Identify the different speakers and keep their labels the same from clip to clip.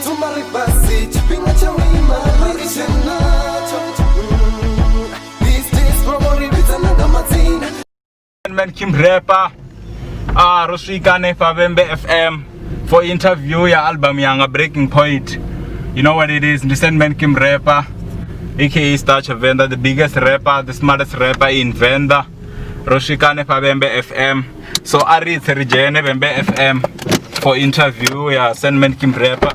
Speaker 1: Thoma ri fhasi tshifhinga tsha u ima ri tshe natsho. These days vha vho ri vhidzana nga madzina.
Speaker 2: Man Kim Rapper. Ah, ro swika hanefha Vhembe FM for interview ya album yanga Breaking Point. You know what it is, ndi Sandman Kim Rapper, aka Star Venda, the biggest rapper, the smartest rapper in Venda. Ro swika hanefha Vhembe FM. So a ri tse ri dzhene Vhembe FM for interview ya Sandman Kim Rapper.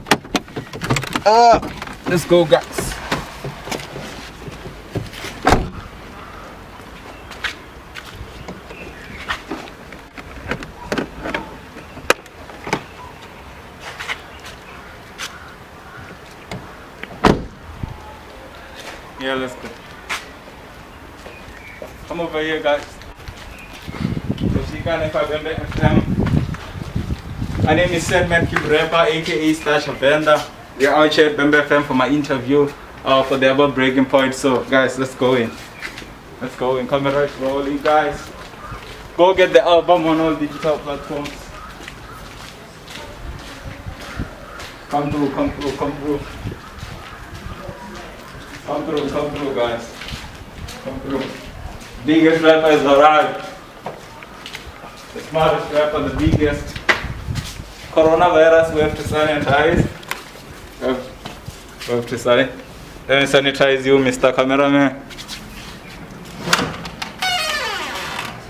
Speaker 2: Let's go guys. Yeah, let's go. Come over here, guys. My name is Sandman Kim Rapper, aka Stasha Venda. We are out here at Vhembe FM for my interview for the album Breaking Point. So, guys, let's go in. Let's go in. Camera is rolling, guys. Go get the album on all digital platforms. Come through, come through, come through. Come through, come through, guys. Come through. Biggest rapper is arrived. The smartest rapper, the biggest. Coronavirus, we have to sanitize. We have to sanitize. Let me sanitize you, Mr. Cameraman.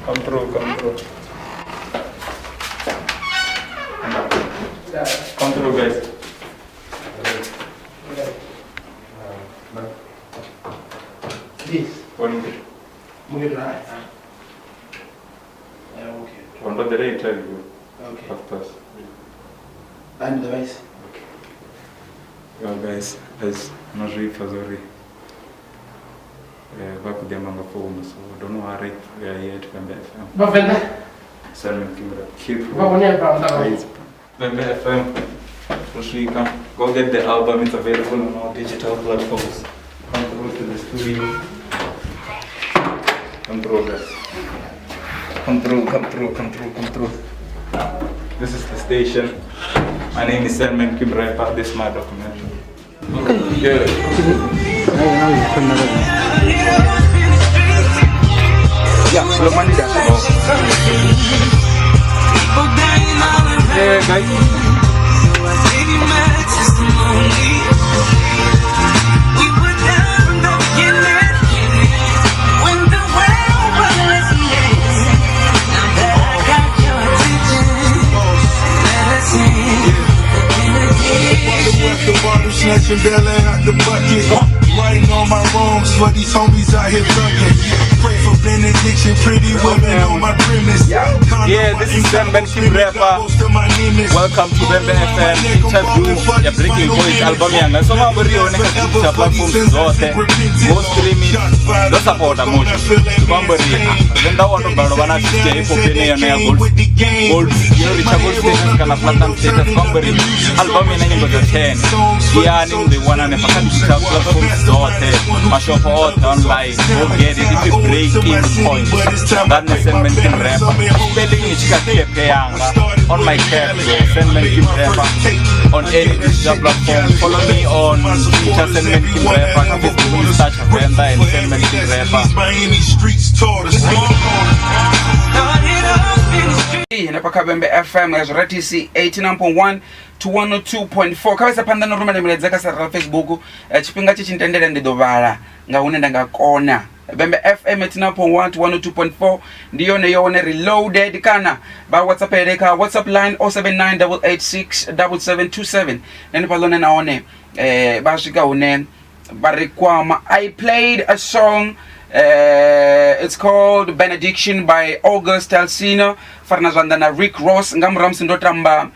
Speaker 2: Come through, come through. Come through, guys.
Speaker 3: This.
Speaker 2: One,
Speaker 3: Move it right. Yeah, okay.
Speaker 2: one, but the interview.
Speaker 3: Okay.
Speaker 2: Of course.
Speaker 3: And the vice.
Speaker 2: Well, guys, as no zwi pfa zwa uri vha khou ḓi amba nga founu, so don't worry, we are here at Vhembe FM.
Speaker 3: Vhavenda.
Speaker 2: Simon Kimura, keep
Speaker 3: Vha hone vha vha.
Speaker 2: Guys, Vhembe FM, ro swika. Go get the album, it's available on all digital platforms. Come through to the studio. Come through, guys. Come through, come through, come through, come through. This is the station. My name is Sandman Kim Rapper. This is my documentary. Yeah.
Speaker 3: Yeah, Solomon da.
Speaker 2: Yeah, guys.
Speaker 4: The bottle snatching Bella out the bucket. Writing all my wrongs for these homies out here thugging. Pray for benediction, pretty women on my premise.
Speaker 2: Yeah, this is Sandman Kim Rapper. Welcome to Vhembe FM interview ya Breaking Point album yanga. So nga uri yone kha digital platforms dzoṱhe. Go stream it. Ndo support mutsho. Zwi khou amba uri Venḓa wa to balelwa vha na artist ya hip hop ine yone ya gold gold yo reacha gold status kana platinum status. Zwi khou amba uri album ina nyimbo dza 10. Iyani ni ḓo i wana hanefha kha digital platforms dzoṱhe, mashopho oṱhe online. Go get it. It's a breaking point. Nga nṋe Sandman Kim Rapper. Spelling ni tshi kha cap yanga. On my cap, bro. Sandman Kim Rapper. On any digital platform. Follow me on Twitter, Sandman Kim Rapper. Kha Facebook ni Star Tshavenda and Sandman Kim Rapper.
Speaker 4: Miami streets taught us.
Speaker 3: Henefha kha Vhembe FM ya Zwiratisi 89.1 to 102.4. Kha vha ise phanḓa na u rumela milaedza kha sara la Facebook. Tshifhinga tshi tshi ntendela ndi ḓo vhala nga hune nda nga kona. Vhembe FM 89.1 to 102.4 ndi yone yone reloaded, kana vha WhatsAppele kha WhatsApp line 0798867727. Hanefha ḽone nahone vha swika hune vha ri kwama. I played a song, it's called Benediction by August Alsina, farana zwanḓa na Rick Ross. Nga murahu musi ndo tamba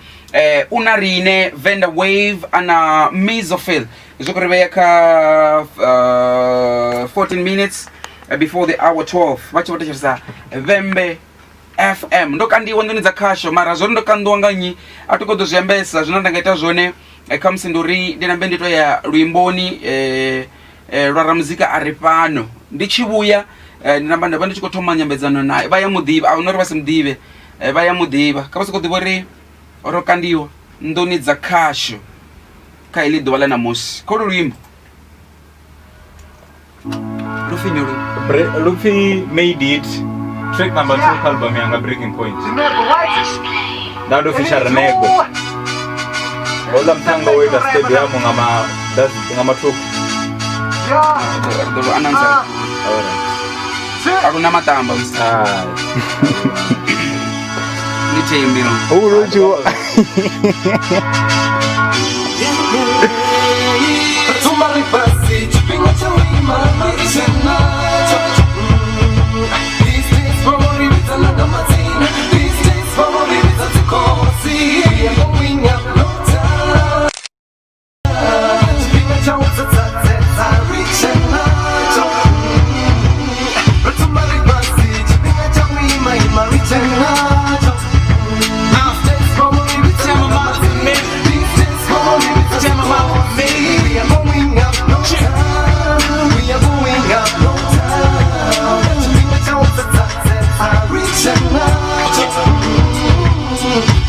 Speaker 3: una rine Venda Wave ana Mesophyll, zwi khou ri vhea kha 14 minutes before the hour 12. Vha tshi vho thetshelesa Vhembe FM. Ndo kandiwa nḓuni dza khasho, mara zwori ndo kandiwa nga nnyi a thi khou ḓo zwi ambesa. Zwine nda nga ita zwone khamusi ndi uri ndi nambe ndi to ya luimboni lwa ramuzika a re fhano. Ndi tshi vhuya ndi namba nda vha ndi tshi khou thoma nyambedzano nae. Vha ya muḓivha, a huna uri vha si muḓivhe, vha ya muḓivha. Kha vha sokou ḓivha uri Ro kandiwa nḓuni dza khasho kha heḽi ḓuvha ḽa ṋamusi. Kholu luimbo lu pfi nnyi lu?
Speaker 2: Lu pfi Made It, track number 2 kha album yanga Breaking Point. Nda ndo feature Nego. Houḽa muṱhannga wo ita stadium nga ma nga mathuku.
Speaker 3: Ri ḓo lu announce.
Speaker 2: Alright.
Speaker 3: A lu na maṱamba.
Speaker 2: Ah.
Speaker 3: Ndi thembi no.
Speaker 1: Thoma ri fhasi tshifhinga tsha u ima ri tshe natsho. These days vha vho ri vhidza na nga madzina. These days vha vho ri vhidza dzikhosi. We are going up no time. Tshifhinga tsha u tsatsa ri tshe natsho. Ri thoma ri fhasi tshifhinga tsha u ima ima ri tshe natsho. These days vha vho ri vhidza na nga madzina. These days vha vho ri vhidza dzikhosi. We are going up no time. We are going up no time. Tshifhinga tsha u tsatsa ri tshe natsho.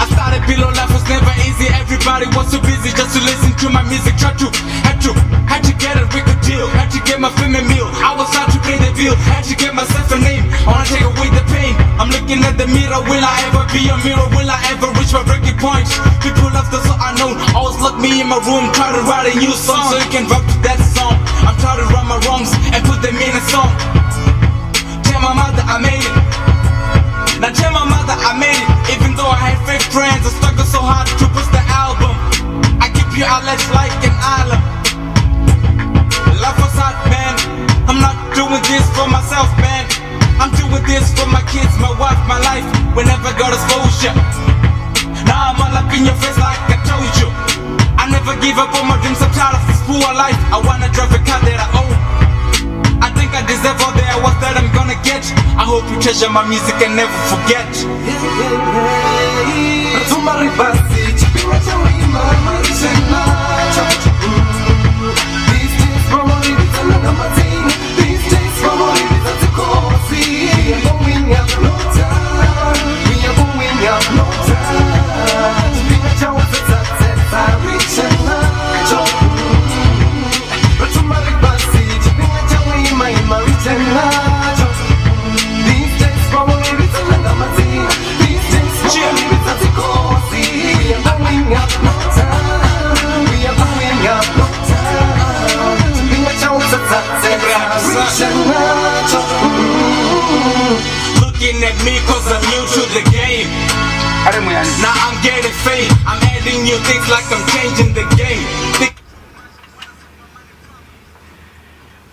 Speaker 5: I started below, life was never easy. Everybody was so busy just to listen to my music. Tried to, had to, had to get a record deal. Had to get my family meal. I was out to pay the bill. Had to get myself a name. I wanna take away the pain. I'm looking at the mirror. Will I ever be a mirror? Will I ever reach my breaking point? People love the so unknown. Always lock me in my room, try to write a new song so you can rock to that song. I'm trying to right my wrongs and put them in a song. Tell my mother I made it. Now tell my mother I made it. Even though I had fake friends, I struggled so hard to push the album. I keep you outlets like an island. Life was hard, man. I'm not doing this for myself, man. I'm doing this for my kids, my wife, my life. We never got exposure. Now I'm all up in your face like I told you. I never give up on my dreams. I'm tired of this poor life. I wanna drive a car that I own. I think I deserve all the awards that I'm gonna get. I hope you treasure my music and never forget.
Speaker 1: Ri thoma ri fhasi tshifhinga tsha u ima ri tshe natsho. These days vha vho ri vhidza na nga madzina. These days vha vho ri vhidza dzikhosi. We are going up no time. We are going up no time. Tshifhinga tsha u tsatsa ri tshe natsho. Ri thoma ri fhasi tshifhinga tsha u ima ima ri tshe natsho. These days vha vho ri vhidza na nga madzina. These days vha vho ri vhidza dzikhosi. We are going up no time. We are going up no time. Tshifhinga tsha u tsatsa ri tshe natsho.
Speaker 5: Looking at me cause I'm new to the game.
Speaker 3: A ri muyani.
Speaker 5: Now I'm getting fame. I'm adding new things like I'm changing the game. Think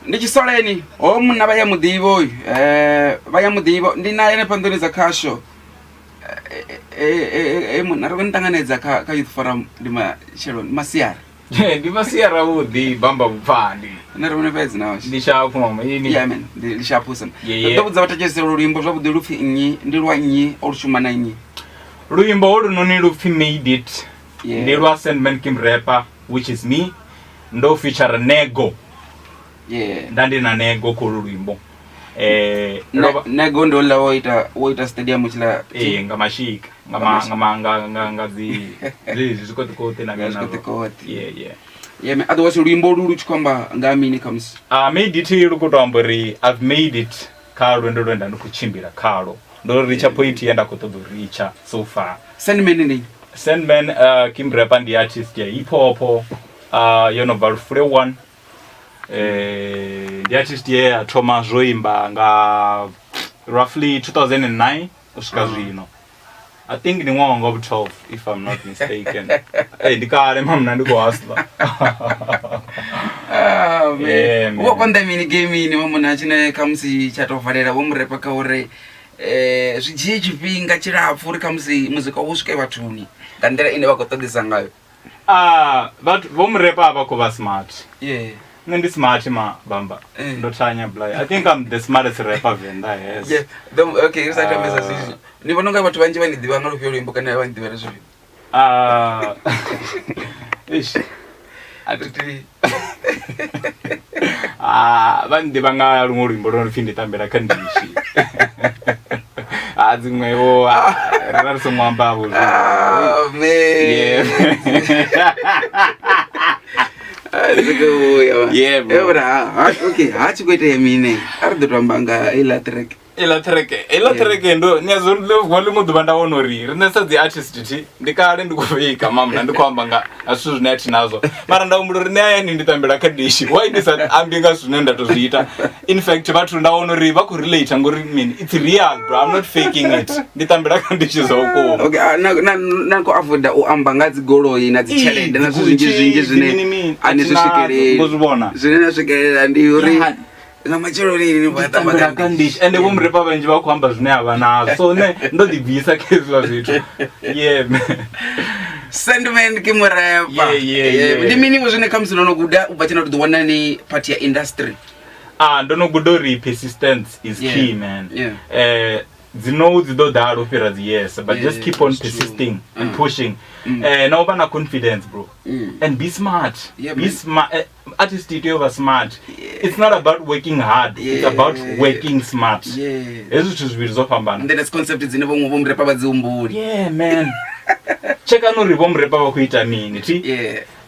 Speaker 3: Ndi tshisoleni ho munna vha ya muḓivha uyu vha ya muḓivha ndi naye hanefha nḓuni dza khasho munna ri khou ni ṱanganedza kha kha youth forum ndi matsheloni masiari.
Speaker 2: Ndi masiari avhuḓi bamba vhupfani.
Speaker 3: Nṋe ri vhone fhedzi na
Speaker 2: Ndi shaphu mama ini.
Speaker 3: Yeah man, ndi shaphusa.
Speaker 2: Yeah, yeah.
Speaker 3: Ndo vhudza vhathetshelesi uri luimbo zwavhuḓi lu pfi nnyi, ndi lwa nnyi, o lu shuma na nnyi.
Speaker 2: Luimbo holunoni lu pfi Made It.
Speaker 3: Yeah.
Speaker 2: Ndi lwa Sandman Kim Rapper, which is me. Ndo feature Nego.
Speaker 3: Yeah.
Speaker 2: Nda ndi na Nego kholu luimbo. Lovha
Speaker 3: Nego ndi houḽa wo ita wo ita stadium tshila
Speaker 2: nga mashika, nga ma nga ma nga nga nga dzi dzi zwikoṱikoṱi na
Speaker 3: Nga
Speaker 2: mini nazwo.
Speaker 3: zwikoṱikoṱi.
Speaker 2: Yeah, yeah.
Speaker 3: Yeah man, otherwise luimbo lu lu tshi khou amba nga mini khamusi?
Speaker 2: Made It lu khou to amba uri I've made it kha lwendo lwe nda ndi khou tshimbila khalo. Ndo reacha point ye nda khou ṱoḓa u reacha so far.
Speaker 3: Sandman ndi
Speaker 2: Sandman Kim Rapper ndi artist ya hip hop, yo no bva Lufule 1. Ndi artist ye ya thoma zwo imba nga roughly 2009 u swika zwino. I think ndi ṅwaha wanga wa 12 if I'm not mistaken. Ndi kale mamna ndi khou hustler.
Speaker 3: Ah, man.
Speaker 2: Yeah, man.
Speaker 3: Wo konḓa mini gamini wa munna tshine khamusi tsha tou valela vho murepa kha uri zwi dzhie tshifhinga tshilapfu uri khamusi muzika u swike vhathuni nga nḓila ine vha khou ṱoḓisa ngayo.
Speaker 2: Vhathu vho murepa vha khou vha smart.
Speaker 3: Yeah.
Speaker 2: Nṋe ndi smart ma bamba. Ndo thanya blai. I think I'm the smartest rapper Venḓa has.
Speaker 3: Yeah. Okay, ri sa tambesa zwezwi. Ni vhona unga vhathu vhanzhi vha ni ḓivha nga lufhio luimbo kana vha ni ḓivhela zwifhio?
Speaker 2: Eish. Vha ni ḓivha nga luṅwe luimbo lwo no pfi ndi tambela kha ndishi. Dziṅwe vho ra ri songo amba vho.
Speaker 3: Man.
Speaker 2: Yeah. Yeah, bro.
Speaker 3: Okay, ha tshi khou itea mini a ri ḓo to amba nga heiḽa track.
Speaker 2: Iḽa track, iḽa track ndo ni a zwo ḽo ḽiṅwe ḓuvha nda wana uri riṋe sa dzi artist thi ndi kale ndi khou vhika mamna ndi khou amba nga nga zwithu zwine a thi nazwo mara nda humbula uri nṋe hayani ndi tambela kha dishi why ndi sa ambi nga zwine nda to zwi ita. In fact vhathu nda wana uri vha khou relate ngori mini, it's real bro, I'm not faking it, ndi tambela kha dishi zwa vhukuma.
Speaker 3: Okay, ah, na na na khou avoida u amba nga dzi goloi na dzi tshelede na zwithu zwinzhi zwinzhi zwine a ni zwi swikeleli.
Speaker 2: Ngo zwi vhona.
Speaker 3: Zwine na swikelela ndi uri
Speaker 2: Yeah.
Speaker 3: nga matsheloni ni vha tamba
Speaker 2: tambela kha ndishi ende vho murepa vhanzhi vha khou amba zwine a vha nazwo, so nṋe ndo ḓi bvisa kha hezwiḽa zwithu, yeah man.
Speaker 3: Sandman ke murepa.
Speaker 2: Yeah.
Speaker 3: Ndi mini vho zwine khamusi no no guda u bva tshena uri ḓi wana ni part ya industry?
Speaker 2: Ah, ndo no guda uri persistence is key, man. Dzi no dzi ḓo ḓala u fhira dzi yes, but just
Speaker 3: Yeah,
Speaker 2: keep on
Speaker 3: it's true.
Speaker 2: persisting and pushing. Na u vha na confidence, bro. And be smart.
Speaker 3: Yeah,
Speaker 2: Be
Speaker 3: man.
Speaker 2: smart. Artist i tea u vha smart. It's not about working hard, it's about working smart. Hezwi zwithu zwivhili zwo fhambana.
Speaker 3: And then it's concept dzine vhaṅwe vho murepa vha dzi humbuli.
Speaker 2: Yeah man, chekani uri vho murepa vha khou ita mini thi.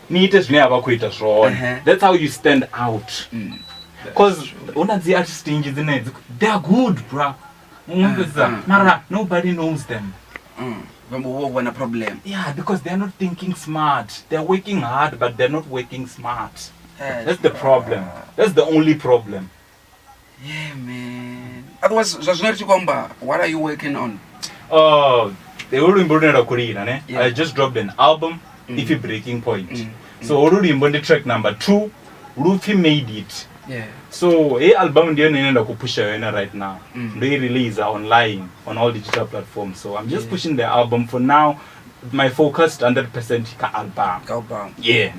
Speaker 2: Ni ite zwine a vha khou ita zwone. That's how you stand out, cause hu na dzi artist nnzhi dzine they are good, bra, mm, mara nobody knows them.
Speaker 3: Vha mbo vho vhona problem.
Speaker 2: Yeah, because they are not thinking smart. They are working hard, but they're not working smart. That's the problem, that's the only problem.
Speaker 3: Yeah man, otherwise zwa zwino ri tshi khou amba, what are you working on?
Speaker 2: Oh, holu luimbo lune lwa khou lila ne.
Speaker 3: Yeah.
Speaker 2: I just dropped an album, ipfi Breaking Point. So holu luimbo ndi track number 2, lu pfi Made It. So hei album ndi yone ine nda khou pusha yone right now. Ndo i release online on all digital platforms, so I'm just pushing the album for now. My focus 100% kha album.
Speaker 3: Ka album.
Speaker 2: Yeah.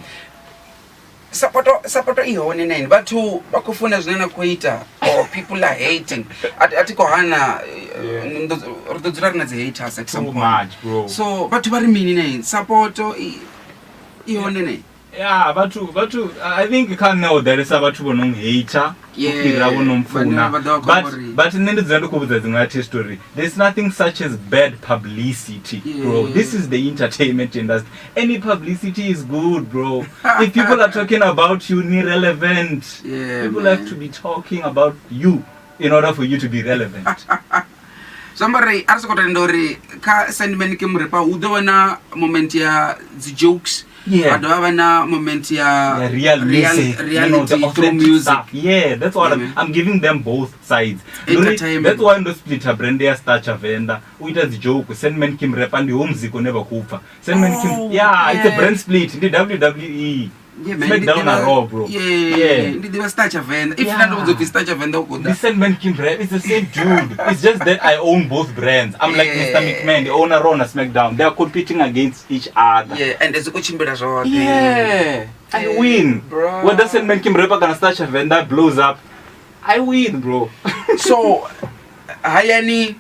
Speaker 3: Sapoto i hone nene, vhathu vha khou funa zwine na khou ita or people are hating? A thi khou hana, ri ḓo dzula ri na dzi haters at some
Speaker 2: Too
Speaker 3: point.
Speaker 2: much, bro.
Speaker 3: So vhathu vha ri mini nene, sapoto i hone nene?
Speaker 2: Yeah, vhathu I think kha nṋe ho ḓalesa vhathu vho no hater u fhira vho no mpfuna.
Speaker 3: Vhane vha ḓo vha khou amba
Speaker 2: But
Speaker 3: uri-
Speaker 2: but nṋe ndi dzula ndi khou vhudza dziṅwe artist uri there's nothing such as bad publicity, bro. This is the entertainment industry, any publicity is good, bro. If people are talking about you, ni relevant. People
Speaker 3: man.
Speaker 2: have to be talking about you in order for you to be relevant.
Speaker 3: Zwi amba uri a ri sokou tenda uri kha Sandman ke murepa hu ḓo vha na moment ya dzi jokes, ha dovha vha na moment ya
Speaker 2: The real music,
Speaker 3: reality
Speaker 2: the
Speaker 3: through
Speaker 2: authentic
Speaker 3: music.
Speaker 2: stuff. Yeah, that's what I'm giving them, both sides.
Speaker 3: Entertainment.
Speaker 2: That's why ndo splitter brand ya Star Chavenda. U ita dzi joke, Sandman Kim Rapper ndi home muzika une vha khou pfa. Sandman
Speaker 3: Oh,
Speaker 2: Kim. Yeah, it's a brand split. Ndi WWE.
Speaker 3: Yeah, man,
Speaker 2: SmackDown
Speaker 3: ndi
Speaker 2: na
Speaker 3: ḓivha-
Speaker 2: Raw, bro.
Speaker 3: Yeah,
Speaker 2: Yeah.
Speaker 3: ndi ḓivha Star Tshavenda. If
Speaker 2: Yeah.
Speaker 3: nda ndo vhudzwa upfi Star Tshavenda u khou
Speaker 2: The
Speaker 3: ḓa.
Speaker 2: Sandman Kim Rap, it's the same dude. It's just that I own both brands. I'm like Mr. McMahon, the owner Raw na SmackDown. They are competing against each other.
Speaker 3: Yeah, and zwi khou tshimbila zwoṱhe.
Speaker 2: Yeah, I
Speaker 3: Yeah,
Speaker 2: win.
Speaker 3: bro.
Speaker 2: Whether Sandman Kim Rapper gonna start Chavenda blows up, I win, bro.
Speaker 3: So hayani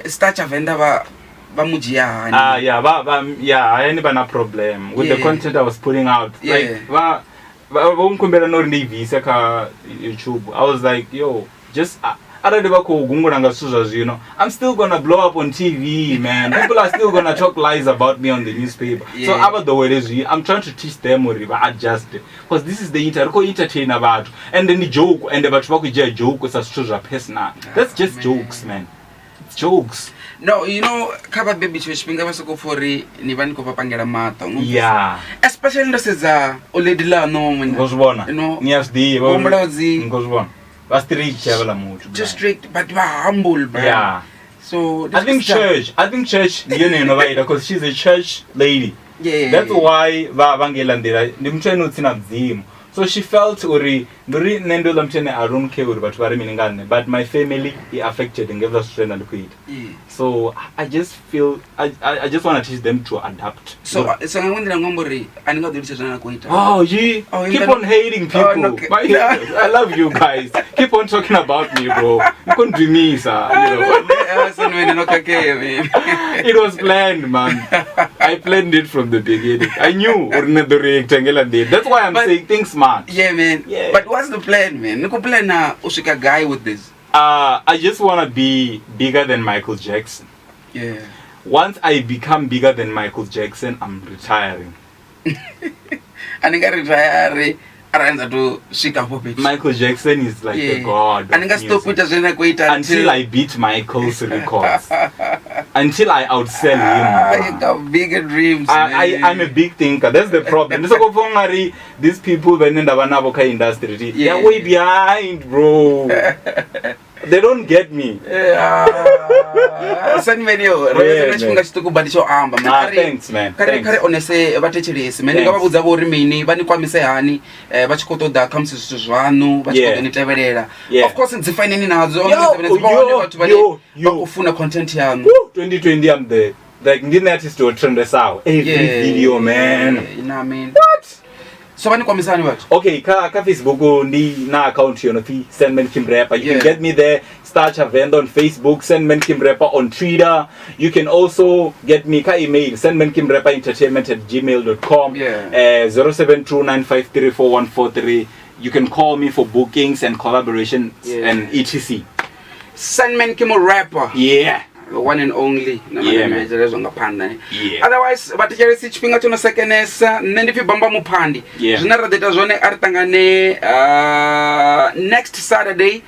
Speaker 3: Star Tshavenda vha mu dzhia hani?
Speaker 2: Ah, yeah, ba, yeah, I ain't na problem with the content I was putting out. Like, va, va, vho nkhumbela no uri ndi i bvise kha YouTube. I was like, yo, just arali vha khou gungula nga zwithu zwa zwino, I'm still gonna blow up on TV, man. People are still gonna talk lies about me on the newspaper. So a vha ḓowele zwi. I'm trying to teach them uri vha adjust, because this is the inter, ri khou entertainer vhathu and ndi joke, and vhathu vha khou dzhia joke sa zwithu zwa personal. That's just
Speaker 3: Man.
Speaker 2: jokes, man. It's jokes.
Speaker 3: No, you know, kha vhabebi tshiṅwe tshifhinga vha sokou pfha uri ni vha ni khou vha pangela maṱo. Especially ndo sedza o lady ḽaṋu
Speaker 2: Ngo zwi vhona.
Speaker 3: No.
Speaker 2: Ni a zwi ḓivha.
Speaker 3: Humbula dzi-
Speaker 2: Ngo zwi vhona. Vha strict havhaḽa muthu.
Speaker 3: Too strict, but vha humble, bro. So
Speaker 2: I think church. I think church ndi yone ino vha ita, because she's a church lady. That's why vha vha ngeiḽa nḓila, ndi muthu ane u tsini na mudzimu. So she felt uri ndi uri nṋe ndi uḽa muthu ane I don't care uri vhathu vha ri mini nga nṋe, but my family i affected nga hezwiḽa zwithu zwine nda ndi khou ita. So I just feel I just want to teach them to adapt.
Speaker 3: So so nga nḓila ngo amba uri a ni nga ḓo litsha zwine na khou ita.
Speaker 2: Oh, you
Speaker 3: Oh,
Speaker 2: keep
Speaker 3: in
Speaker 2: on hating
Speaker 3: Oh,
Speaker 2: people.
Speaker 3: no, okay.
Speaker 2: My haters. I love you guys. Keep on talking about me, bro. You couldn't do me, sir. You know.
Speaker 3: Seni no khakhea, man.
Speaker 2: It was planned, man. I planned it from the beginning. I knew uri nṋe ḓo react ngela nḓila. That's why I'm saying think smart.
Speaker 3: Yeah, man.
Speaker 2: Yeah.
Speaker 3: But what's the plan, man? Ni khou plana u swika gai with this?
Speaker 2: I just want to be bigger than Michael Jackson. Once I become bigger than Michael Jackson, I'm retiring.
Speaker 3: A ni nga retire arali ndza to swika afho fhethu.
Speaker 2: Michael Jackson is like the god.
Speaker 3: A ni nga stop ita zwine na khou ita
Speaker 2: until I beat Michael's records. Until I outsell him.
Speaker 3: Ah, you got bigger dreams.
Speaker 2: I'm a big thinker. That's the problem. Ndi soko pfa ungari these people vhane nda vha navho kha industry they are way behind, bro. They don't get me.
Speaker 3: Yeah. Sandman yo, ro
Speaker 2: Yeah,
Speaker 3: na tshifhinga
Speaker 2: man.
Speaker 3: tshiṱuku badi tsho amba man.
Speaker 2: Ah,
Speaker 3: Kha ri-
Speaker 2: thanks, man.
Speaker 3: Kha ri
Speaker 2: Thanks.
Speaker 3: kha ri onese vhathetshelesi man. Ndi nga vha
Speaker 2: Thanks.
Speaker 3: vhudza vho uri mini vha ni kwamise hani vha tshi khou ṱoḓa khamusi zwithu zwaṋu vha tshi khou
Speaker 2: Yeah.
Speaker 3: ḓo ni tevhelela.
Speaker 2: Yeah.
Speaker 3: Of course dzi faneni nadzo
Speaker 2: Yo,
Speaker 3: dzi vha hone
Speaker 2: yo,
Speaker 3: vhathu vhane
Speaker 2: yo,
Speaker 3: vha
Speaker 2: yo.
Speaker 3: khou funa content yaṋu.
Speaker 2: Woo, 2020 I'm the like ndi nṋe artist wo trendesaho every
Speaker 3: Yeah.
Speaker 2: video man.
Speaker 3: You know what I mean? What? So vha ni kwamisa hani vhathu?
Speaker 2: Okay, kha Facebook ndi na account yo no pfi Sandman Kim Rapper. You
Speaker 3: Yeah.
Speaker 2: can get me there, Star Chavenda on Facebook, Sandman Kim Rapper on Twitter. You can also get me ka email sandmankimrapperentertainment@gmail.com.
Speaker 3: Yeah.
Speaker 2: 0729534143. You can call me for bookings and collaborations
Speaker 3: Yeah.
Speaker 2: and etc.
Speaker 3: Sandman ke mo rapper.
Speaker 2: Yeah.
Speaker 3: The one and only na
Speaker 2: Yeah, man.
Speaker 3: manamedzele nga phanḓa ne
Speaker 2: Yeah.
Speaker 3: Otherwise vhathetshelesi tshifhinga tsho no sekenesa nṋe ndi pfi bamba muphandi
Speaker 2: Yeah.
Speaker 3: zwine ra ḓo ita zwone a ri ṱangane next Saturday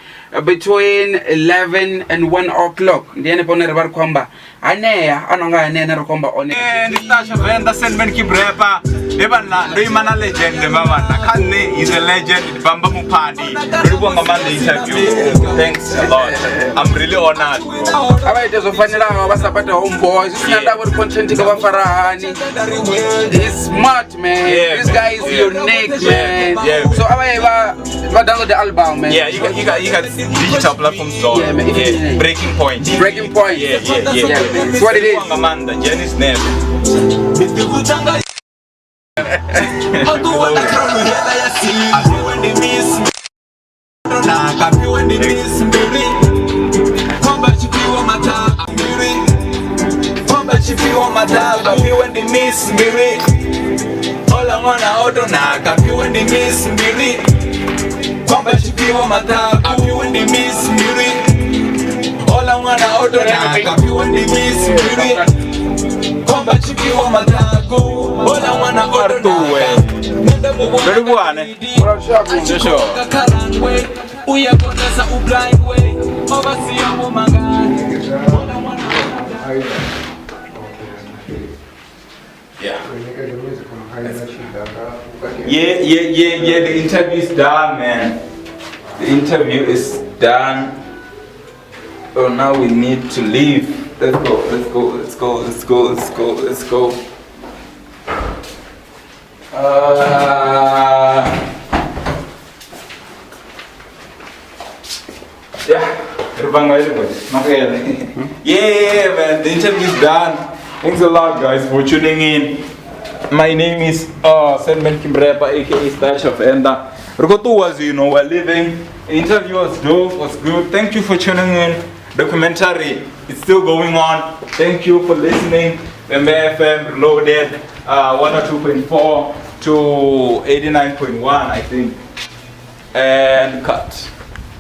Speaker 3: between 11 and 1 o'clock ndi henefho hune ri vha ri khou amba hanea a no nga hanea ane ri khou amba one.
Speaker 2: Ndi Star Chavenda, Sandman Kim Rapper. He vhanna ndo ima na legend vha vhanna kha nṋe is a legend ndi Bamba Muphandi. Ndo livhuwa nga maanḓa interview. Thanks a lot. I'm really honored.
Speaker 3: A vha ite zwo fanelaho vha sapate homeboy zwi sina
Speaker 2: Yeah.
Speaker 3: ndavha uri content i vha fara hani. He's smart man.
Speaker 2: Yeah,
Speaker 3: This
Speaker 2: man.
Speaker 3: guy is
Speaker 2: Yeah.
Speaker 3: unique
Speaker 2: Yeah,
Speaker 3: man.
Speaker 2: yeah.
Speaker 3: So a vha ye vha download the album man.
Speaker 2: Yeah, you got digital platforms on.
Speaker 3: Yeah, man. If you-
Speaker 2: Breaking Point.
Speaker 3: Breaking Point.
Speaker 2: Yeah.
Speaker 3: Yeah, man. It's what it is.
Speaker 2: Nga maanḓa, Jenny Snap. Ndo livhuwa ne. Sure.
Speaker 5: Uyabonesa ublind way obasiyabomangane.
Speaker 2: Yeah. Yeah, the interview is done, man. The interview is done. Oh, now we need to leave. Let's go, let's go, let's go, let's go, let's go, let's go. Yeah, yeah, man, the interview is done. Thanks a lot, guys, for tuning in. My name is Sandman Kim Rapper, aka Star Chavenda. Rukotu was, you know, we're leaving. The interview was dope, was good. Thank you for tuning in. Documentary is still going on. Thank you for listening. Vhembe FM Reloaded, 102.4 to 89.1, I think. And cut.